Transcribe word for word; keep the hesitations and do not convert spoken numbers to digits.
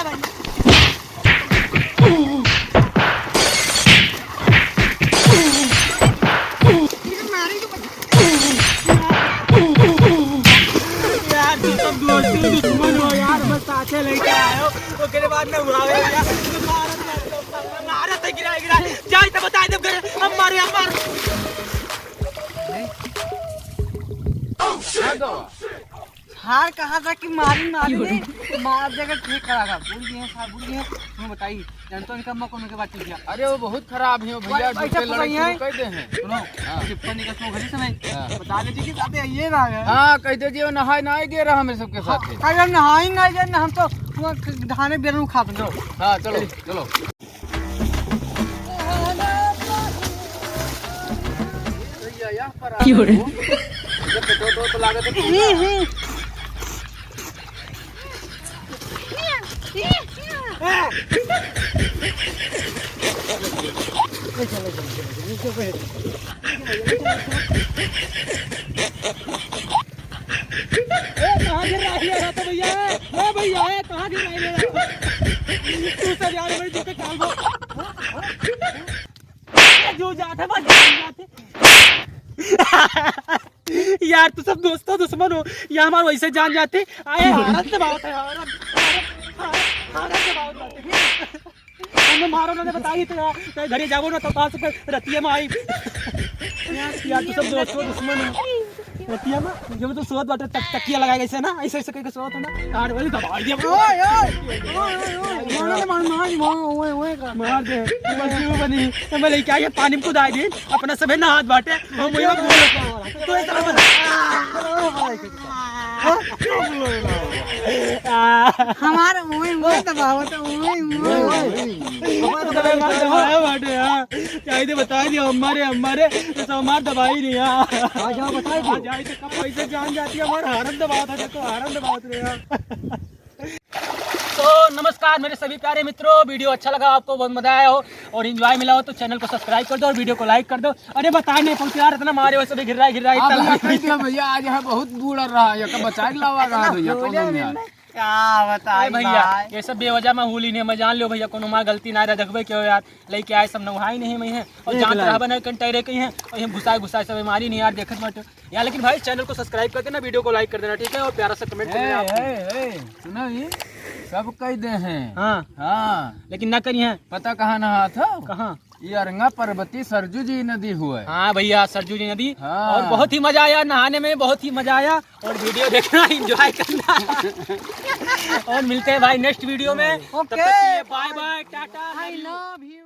यार, तू सब दोस्ती दुश्मन हो यार, बस साथे लेके आयो, ओकरे बाद में उड़ावे यार। मारत है, गिरा, गिरा। जाई तो बताई देब घर, हम मारे, हम मारे। हार कहा था कि मारी, मारी नहीं, मार देगा, ठीक करा था। भूल गए हैं, साहब, भूल गए हैं। तुम बताइए, जानते हो इनका अम्मा कौन के बात कीजिए? अरे, वो बहुत खराब है, वो भैया, भाई, दूसरे ऐसा लड़ाई पता शुरू है? कर दे हैं। सुनो, हाँ। टिप्पणी का सुनो, घर ही से नहीं। हाँ। बता दे जी कि साथे ये रहा है। हाँ, कह दे जी, वो नहाए ना गए रहा मेरे सबके साथ। हाँ, अरे, हम नहाए ना गए ना, हम तो वो धाने बेरन उखाड़ दो। हाँ, चलो, चलो। भैया, यहाँ पर आ क्यों रे? जब तो, तो, तो लागत है। हम्म, हम्म। ए, कहाँ गिर रहा है ये तो भैया? ए भैया, ए, कहाँ गिर रहा है ये? तू सब यार, मेरे जूते काल दो। जो जाते बस जान जाते। यार, तू सब दोस्तों दुश्मन हो, या हमार वैसे जान जाते। आए, हारत दबावत है, हारत, हारत, हारत, हारत दबावत बाटे। हमें मारो ना, बताई तो यार, तो घरे जाबो ना, तो पास पे रतिया में आई। यार, तू सब दोस्तों दुश्मन हो। रतिया में, जब तो सोत बाटे, तक-, तकिया लगाए ऐसे ना, ऐसे, ऐसे करके सोत है ना, हाथ वाली दबा दिया। ओए, ओए, ओए, ओए, ओए, मार, मार, मार, मार, ओए, ओए, का। मार दे, बस क्यों बनी? तो मैं लेके आई, पानी में कुदाई दी, अपना सभे नहात बाटे, हम वही बोल रहे हैं। तो ऐसा बना। हमार ओए, ओए दबावत, ओए, ओए। ओए, ओए। हमार दबाया बाटे, हाँ। चाहे तो बता दिया, हमारे, हमारे, तो हमार दबाई नहीं, हाँ। आ जाओ, बता दो। आ जाए तो कब पैसे जान जाती है, हमार हारन दबावत है, देखो, हारन दबावत रहे, हाँ। तो नमस्कार मेरे सभी प्यारे मित्रों, वीडियो अच्छा लगा आपको, बहुत मजा आया हो और एंजॉय मिला हो तो चैनल को सब्सक्राइब कर दो और वीडियो को लाइक कर दो। अरे बताए नहीं पहुंचे यार, इतना मारे वैसे भी गिर रहा है, गिर रहा है, हाँ इतना भैया, मारे। कह दिया भैया, आज है बहुत बूढ़ रहा है, का बचाए लावा रहा भैया, कौनो में आज। क्या बताई अरे भैया, भाई। ये सब बेवजह में होली नहीं, मैं जान लो भैया, कोनो माँ गलती ना रह, देखबे क्यों यार, लेके आए सब नौहाई नहीं मैं है और देख जानत लाए। रहबे नहीं कंटाई रहे कहीं है और हम घुसाए घुसाए सब मारी नहीं यार, देखत बाटे। यार, लेकिन भाई, चैनल को सब्सक्राइब कर देना, वीडियो को लाइक कर देना, ठीक है? और प्यारा सा कमेंट करना ए, आपको। ए, ए, सुनो, ये सब कह दे हैं। हाँ। हाँ। लेकिन ना करी हैं। पता कहाँ नहात हो? कहाँ? ये अरंगा पर्वती सरजू जी नदी हुआ है। हाँ भैया, सरजू जी नदी। हाँ। और बहुत ही मजा आया नहाने में, बहुत ही मजा आया। और वीडियो देखना, एंजॉय करना। और मिलते हैं भाई नेक्स्ट वीडियो में। ओके। तब तक के लिए bye bye, tata, I love you।